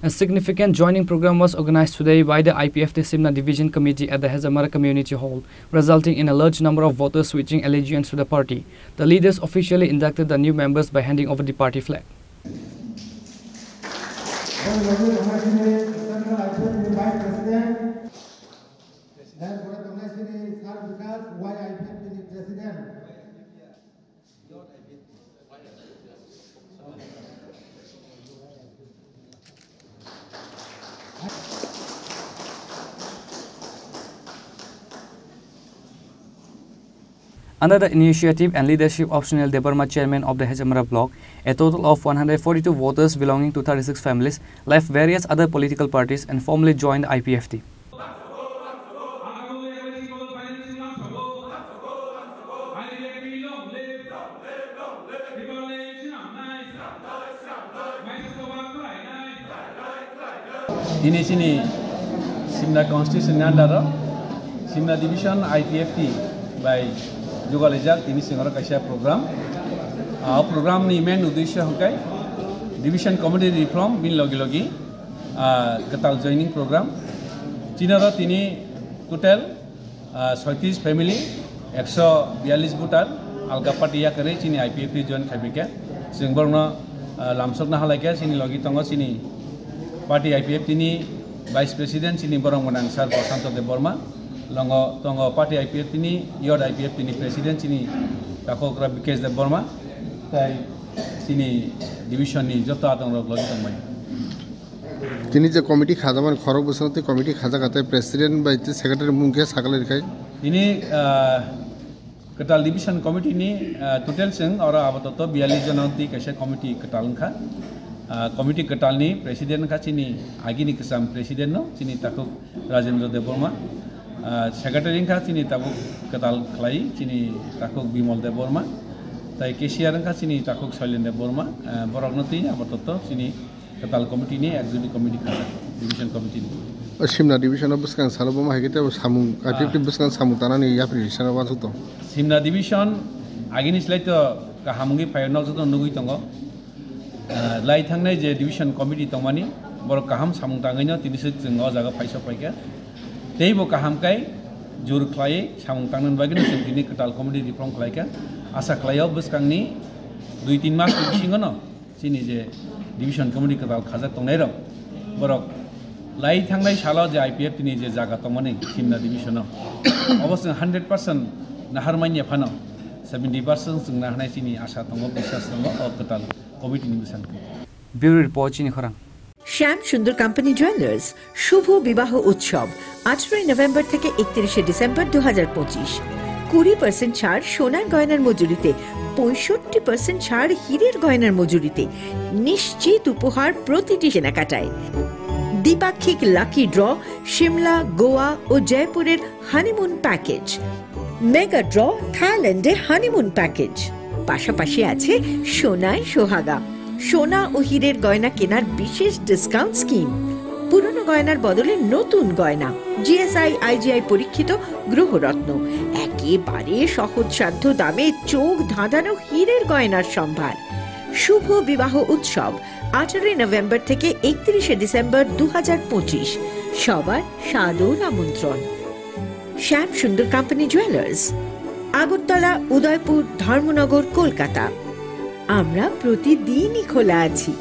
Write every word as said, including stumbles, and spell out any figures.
A significant joining program was organized today by the I P F T Simna Division Committee at the Hejamara Community Hall, resulting in a large number of voters switching allegiance to the party. The leaders officially inducted the new members by handing over the party flag. Under the initiative and leadership of Sunil Debbarma, chairman of the Hejamara block, a total of one hundred forty-two voters belonging to thirty-six families left various other political parties and formally joined I P F T. Tini chini Simna constituency ni under o Simna division I P F T bai jugalijak tini singoro kaisa program. Ah, o program ni main uddesho hwnkhe division committee reform, bini logi logi, ah, kwtal joining program. Chini oro tini total ah, soitrish family, ekso biyalish voter, alga party yakarwi chini I P F T join khaibaikha. Chwng borokno, ah, lamsokna halaikha, chini logi tongo chini party I P F T ni vice president, chini borok mwnang sir Prashanto Debbarma. Longo tongo party I P F T ni, youth I P F T ni president, chini takhukra Bikesh Debbarma. Tai chini division ni joto adongrok logi tongbai. Tini je committee khajamani khorok bwskango tei committee khajak kha tei president bai tei secretary mung khe sakali rwkha. Tini, ah, kwtal division committee ni, ah, total chwng oro apatot biyalish jona twi kaisa committee kwtal wngkha. Ah, committee kwtal ni president wngkha chini agini kwcham president no, chini takhuk Rajendra Debbarma. Ah, secretary wngkha chini tabuk kwtal khlai chini takhuk Bimal Debbarma. Tai cashier wngkha chini takhuk Shailen Debbarma. Ah, borokno twi apatot chini kwtal committee ni executive committee khajak, division committee ni. O Simna division o bwskang salo bo ma hai khe tei bo samung, ah, I P F T bwskang samung tanani yapri sana wansuk tong. Simna division agini slai to kaham wngwi phaio, nok joto nugwi tongo. Ah, lai thangnai je division committee tongmani, borok kaham samung tangwi no tini swk chwng o jaga phai sok phaikha. Tei bo kaham kai jur khlai samung tangnani bagwi no chwng tini kwtal committee reform khlaikha. Asa khlaio bwskangni dui tin mas ni bisingo no chini je division committee kwtal khajak tongnai rok, borok lai thangnai salo je I P F T ni je jaga tongmani Simna division o, obo chwng hundred percent nahar manya phano seventy percent chwng naharnai chini asa tongo, biswas tongo o kwtal committee ni bwskango. Bureau report, chini khorang. শ্যাম সুন্দর company jewellers শুভ বিবাহ উৎসব, আঠারোই নভেম্বর থেকে একত্রিশে ডিসেম্বর দু হাজার পঁচিশ। কুড়ি পার্সেন্ট ছাড় সোনার গয়নার মজুরিতে, পঁয়ষট্টি পার্সেন্ট ছাড় হীরের গয়নার মজুরিতে, নিশ্চিত উপহার প্রতিটি কেনাকাটায়। দ্বিপাক্ষিক লাকি ড্র, সিমলা, গোয়া ও জয়পুরের হানিমুন প্যাকেজ, মেগা ড্র, থাইল্যান্ডে হানিমুন প্যাকেজ। পাশাপাশি আছে সোনায় সোহাগা, সোনা ও হীরের গয়না কেনার বিশেষ ডিসকাউন্ট স্কিম, পুরনো গয়নার বদলে নতুন গয়না, G S I, I G I পরীক্ষিত গ্রহরত্ন, একেবারে সহজসাধ্য দামে চোখ ধাঁধানো হীরের গয়নার সম্ভার। শুভ বিবাহ উৎসব, আঠারোই নভেম্বর থেকে একত্রিশে ডিসেম্বর দু হাজার পঁচিশ। সবার সাদর আমন্ত্রণ। শ্যাম সুন্দর কোম্পানি জুয়েলার্স, আগরতলা, উদয়পুর, ধর্মনগর, কলকাতা। আমরা প্রতিদিনই খোলা আছি।